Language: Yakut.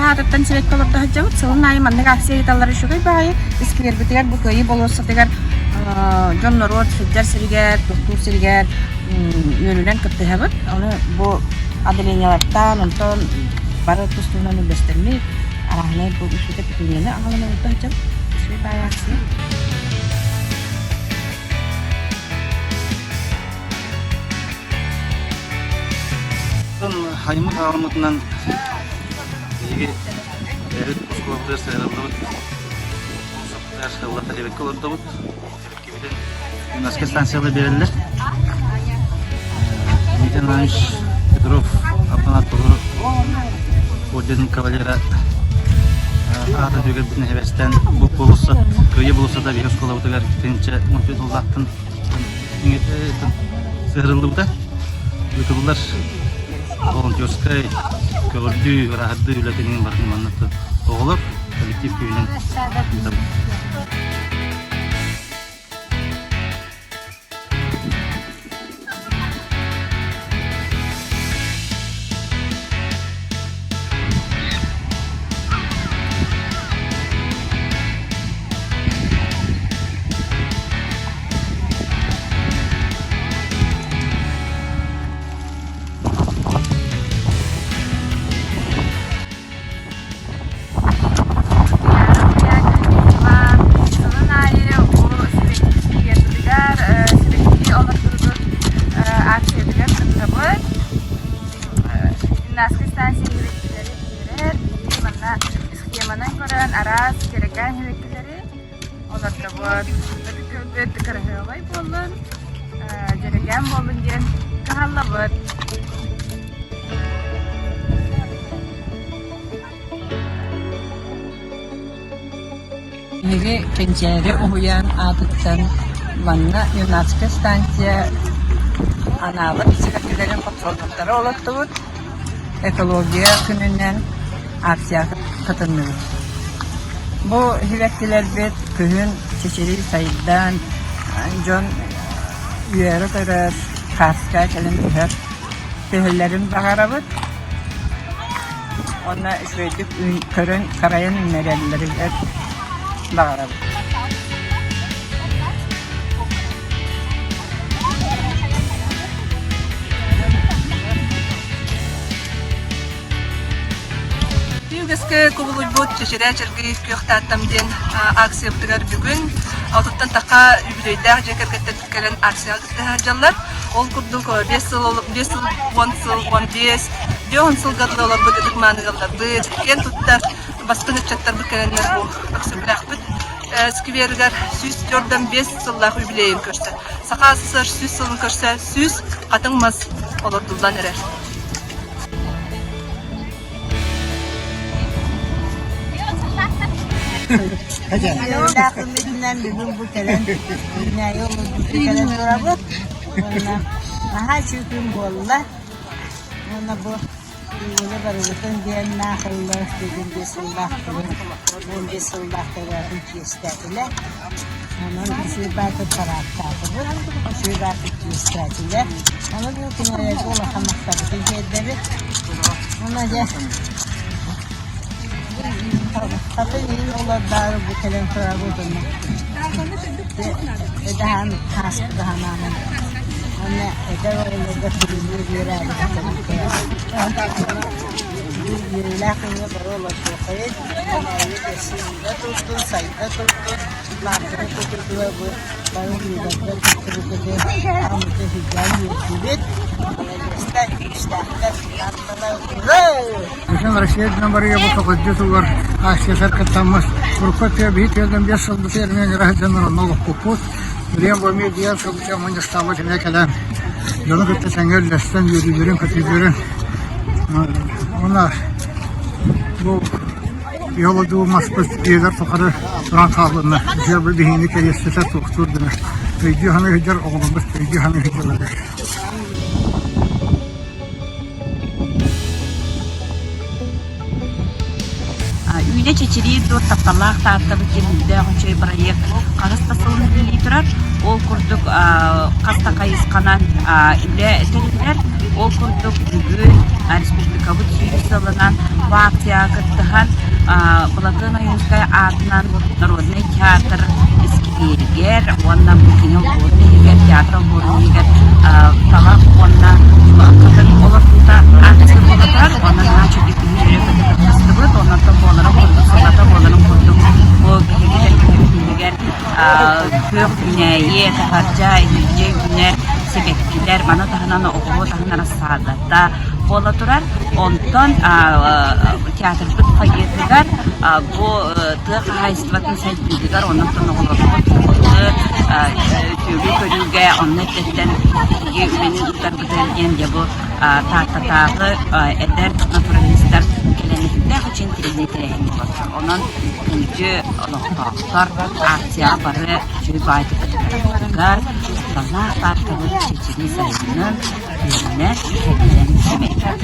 аатыттан сибэкки олордо сылдьабыт. Сылын аайы маннык акция ыыталлара үчүгэй баҕайы. Исквербитигэр бу Кыайыы болуоссатыгар дьон-норуот сылдьар сиригэр, тохтуур сиригэр үөрүүнэн кыттыһабыт. Ону бу отделениелартан, онтон бары тус-туһунан үллэстэммит, арааһынай бу үчүгэй петунияны аҕалан олордо сылдьабыт. Үчүгэй баҕайы акция. Хаймыт хаалыммытынан биһиги бэйэбит оскуолабытыгар сыһыарыллыбыт сыллата эбиккэ олордобут. Эбиккибитин юношескай станциялар биэрэллэр. Дмитрий Иванович Петров аппараат толору орден кавалера аата түгэрбитин эбэстэн бу болуоссат Кыайыы болуоссата биһиги оскуолабытыгар 1014 сыллаахтан сыһырыллыбыта. Ыытыллар волонтерскай көҕүрдүү, ырааһырдыы үлэтин барытын манна оҕолор коллектив күүһүнэн ыытабыт. Сылын аайы бу сибэкки сибэкки олордубут акциятыгар кыттабыт. Гимнастика станция сибэккилэри биэрэр. Биһиги манна схеманан көрөн араас дьэрэкээн сибэккилэри олордобут. Ытык күөлбүт кыраһыабай буоллун, дьэрэкээн буоллун диэн кыһаллабыт. Биһиги Кэнчээри уһуйаан аатыттан манна юнацкай станция анаабыт сибэккилэрин подсолнухтары олортубут, экология күнүнэн акцияҕа кытынныбыт. Бу сибэккилэрбит күһүн чэчирии сайдан, дьон үөрэ көрөр, хааска кэлэн түһэр түһэллэрин баҕарабыт. Уонна үчүгэйдик көрөн, харайан үүннэрэллэригэр баҕарабыт. Үгэскэ кубулуйбут Чэчирээ Чэргий күөх Тааттам диэн акциябытыгар бүгүн отуттан тахха үбүлүөйдээх дьиэ кэргэттэр кэлэн акцияҕа кытта сылдьаллар. Ол курдук 5 сыл, 5 сыл, 10 сыл, 15, 50 сылга дылы олорбут ытык мааныгалларбыт, киэн туттар бастыҥ ыччаттарбыт кэлэннэр бу Өксөкүлээхпит скверыгар 145 сыллаах үбүлүөйүн көрсө, Саха СССР 100 сылын көрсө 100 хатыҥ мас олордуллан эрэр. Үөрүүлээх күммүтүнэн бүгүн бу кэлэн үүнээйи олордубут кэлэн турабыт. Уонна наһаа үчүгэй күн буолла. Уонна бу Июля барыбытын диэннээх ылла бүгүн биэс сыллаах 15 сыллаах төрөөтүн чиэстээтилэр. Онон үчүгэй баатыр параадтаатыбыт, үчүгэй баатыр чиэстээтилэр. Ону бу кинилэргэ улахан махталбытын тиэрдэбит. Уонна дьэ Хата иһин олордоору бу кэлэн турабыт уонна эдэһэн хааспыт аһанаанан уонна эдэр оҕолорго тиринии биэрээбит үөрүүлээх күҥҥэ бары олордуоххайын үүнэ турдун, сайда турдун, лааппыны тутуутугар бу бары лиидэрдэр кыттыбыккытын аҕаммытын сүрдээн үөрдүбүт. Маладьыастар, күүстээхтэр, кытааттылар, ура! Бүтүн Россия дьон барыга бу тоҕуйдуу тугар акциятыгар кыттаммыт. Урукку өттүгэр биһи түөлбэм биэс сылбытыгар эмиэ ыҥыра сылдьан онно олохпуппут. Билигин бу эмиэ биэс сылбытыгар мунньустаабыт эмиэ кэлэн дьону кытта тэҥҥэ үллэстэн үөрүүлэрин-көтүүлэрин уонна бу биологдуу маспыт үйэлэр тухары туран хааллынна. Дьэ бу биһигини кэриэстэтэ туохтуур гына өйдүү саныы сылдьар оҕолорбут өйдүү саныы сылдьаллар. Үүнэ чэчириир дуо тапталлаах Тааттабыт диэн үрдээх үчүгэй бырайыак хаһыс да сылын үлэлии турар. Ол курдук хас да хайысханан үлэ тэриллэр. Ол курдук бүгүн республикабыт сүүс сылынан бу акцияҕа кыттыһан Былатыан Ойуунскай аатынан народнай театр искибиэригэр уонна бу кини олбуорун иһигэр, театр олбуорун иһигэр талах уонна хатыҥ олордуута акция буола турар. Онон наһаа үчүгэй күнү үөрэ-көтө кыттыстыбыт. Онон буоларын курдук, сыллата буоларын курдук бу биһиги тэрилтэбит иһигэр күөх үүнээйи, таһырдьа, иһирдьэ үүнэр сибэккилэр, маны таһынан оҕуруот аһын арассаадата буола турар. Онтон театрбыт фойетыгар бу тыа хаһаайыстыбатын сайдыытыгар оннуттан оҕолорбут үтүөгү көрүүгэ онно эрдэттэн биһиги үлэни ыытарбытыгар диэн дьэ бу Тааттатааҕы эдэр натуралистар кэлэн иһиттээх үчүн тирэнии тэрээһин буолар. Онон күндү олохтоохтор акцияҕа бары үчүгэй баайдык кыттаргытыгар тапталлаах Тааттабыт чэчирии сайыннын, күөннэр, кэлэн сэмэйдэр.